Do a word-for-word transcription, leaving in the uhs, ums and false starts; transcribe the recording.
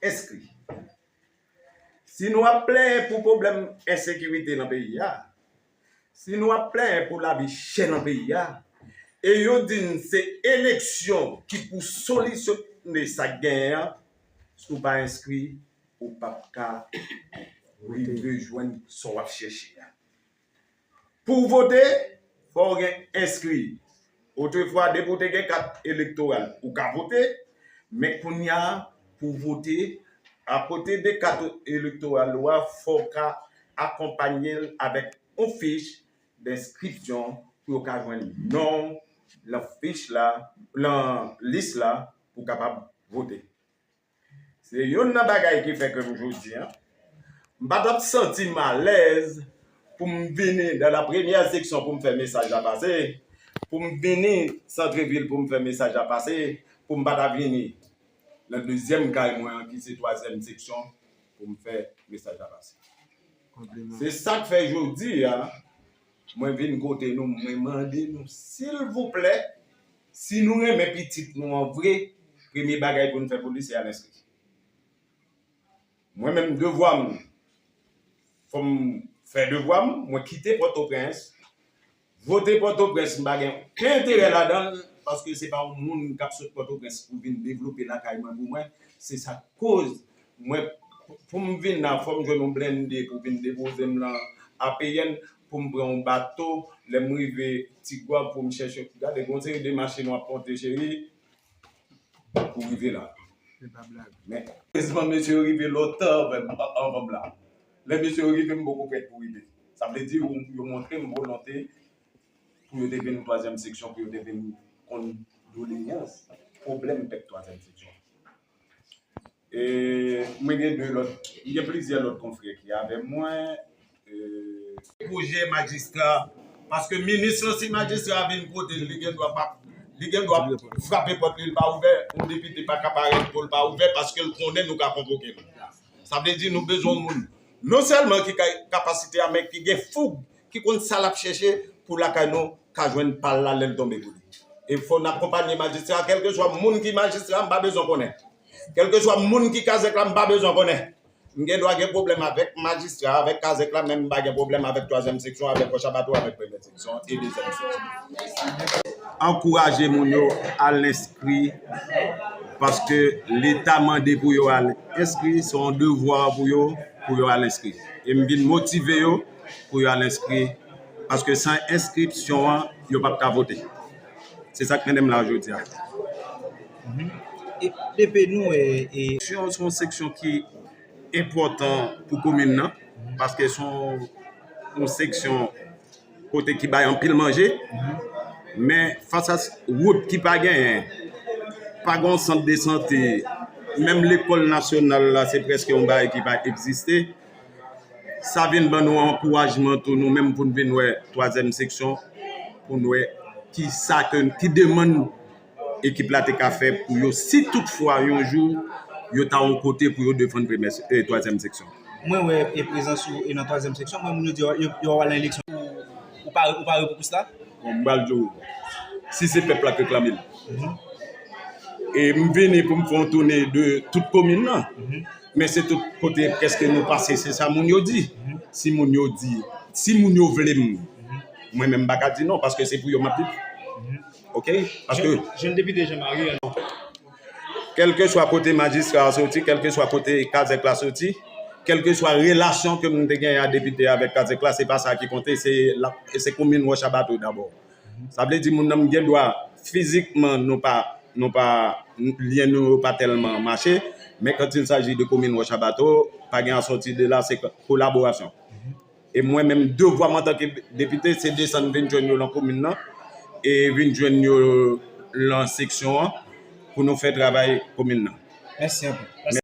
enskri. Si nou ap plenyen pou pwoblèm ensekirite nan peyi a, si nou ap plenyen pou lavi chè nan peyi a, e yo di n se eleksyon ki pou solisyone sa k genyen an, si w pa enskri, ou p ap ka rive jwenn sa w ap chèche a. Pou w vote, fò w gen enskri. Otrefwa, depi w te gen kat elektoral, ou ka vote, men kounye a, pou w vote, akote de kat elektoral ou a, fò w ka akonpanye l avèk yon fich denskripsyon pou yo ka jwenn non w nan fich la, nan lis la, pou w kapab vote. Se youn nan bagay ki fè ke m jodi a, m pa t ap santi m alèz pou m vini dans la première section pou m fè mesaj la pase, pou m vini Santrevil pou m fè mesaj la pase, pou m pa ta vini nan dezyèm kay mwen an ki se twazyèm seksyon pou m fè mesaj la pase. Se sa k fè jodi a, mwen vin kote nou, mwen mande nou, silvouplè, si nou renmen pitit nou an vre, premye bagay pou n fè pou li, se al enskri. Mwen menm, devwa m, fò m fè devwa m, mwen kite Pòtoprens, vote Pòtoprens, m pa gen okenn enterè ladan l, paske se pa yon moun k ap sot Pòtoprens pou vin devlope lakay mwen pou mwen. Se sa k koz mwen, pou m vin la, fò m jwenn yon blende pou vin depoze m nan A P N, pou m pran yon bato, lè m rive Tigwav, pou m chèche, gade, gon seri de machin w ap monte, cheri, pou rive la. Men, erezman, mesye yo rive lontan anvan m, anvan m la. Lè mesye yo rive, m poko prèt pou rive. Sa vle di, yo, yo montre m volonte pou yo te vin twazyèm seksyon, pou yo te vin konn doleyans, pwoblèm pèp twazyèm seksyon. E mwen gen de lòt, m gen plizyè lòt konfrè ki avè mwen. E pwojè majistra, paske minis lan, si majistra a vin kote l, li gen dwa pa, li gen dwa frape pòt li, l pa ouvè, yon depite pa ka parèt pou l pa ouvè, paske l konnen nou ka konvoke l. Sa vle di nou bezwen yon moun, non sèlman ki gen kapasite a, men ki gen foug, ki konn sa l ap chèche pou lakay nou ka jwenn pa l la lè l tonbe pou li. E fò n akonpanye majistra, kèlkeswa moun ki majistra, m pa bezwen konnen. Kèlkeswa moun ki kazèk la, m pa bezwen konnen. M gen dwa gen pwoblèm avèk majistra, avèk kazèk la, men m pa gen pwoblèm avèk twazyèm seksyon, avèk Wòch Abato, avèk premyè seksyon e dezyèm seksyon. Ankouraje moun yo al enskri, paske Leta mande pou yo al enskri, se yon devwa pou yo, pou yo al enskri. E m vin motive yo pou yo al enskri, paske san enskripsyon an, yo p ap ka vote. Se sa k mennen m la jodi a. E, depi nou, e, e, seksyon, se yon seksyon ki enpòtan pou komin nan, paske se yon, yon seksyon kote ki bay anpil manje, men fas a wout ki pa genyen, pa gen yon sant de sante, menm lekòl nasyonal la, se prèske yon bagay ki pa egziste. Sa vin ban nou ankourajman tou, nou menm, pou n vin wè twazyèm seksyon, pou n wè ki sa ke, ki demann ekip la te ka fè pou yo, si toutfwa yon jou yo ta yon kote pou yo defann premyè, e, twazyèm seksyon. Mwen wè, e, prezans ou, e, nan twazyèm seksyon, mwen, moun yo di yo, yo, yo al nan eleksyon. Ou, ou pare, ou pare pou kous la? Bon, m pral di w, si se pèp la k reklame l. E m vini pou m fè yon toune de tout komin nan. Men se tout kote prèske nou pase, se sa moun yo di. Si moun yo di, si moun yo vle m, mwen menm m pa ka di non, paske se pou yo m ap viv. Oke? Paske jèn, jèn depite Jean Marie an. Kèlkeswa kote majistra a soti, kèlkeswa kote kazèk la soti, kèlkeswa relasyon ke m te genyen a depite avèk kazèk la, se pa sa ki konte, se la, se komin Wòch Abato dabò. Sa vle di moun nan m gen dwa fizikman nou pa, nou pa, lyen nou yo pa tèlman mache, men quand il s'agit de komin Wòch Abato, pa gen a sòti de la, se kolaborasyon. E mwen menm, devwa m antanke depite, se desann vin jwenn yo nan komin nan, e vin jwenn yo nan seksyon an, pou nou fè travay komin nan. Mèsi anpil.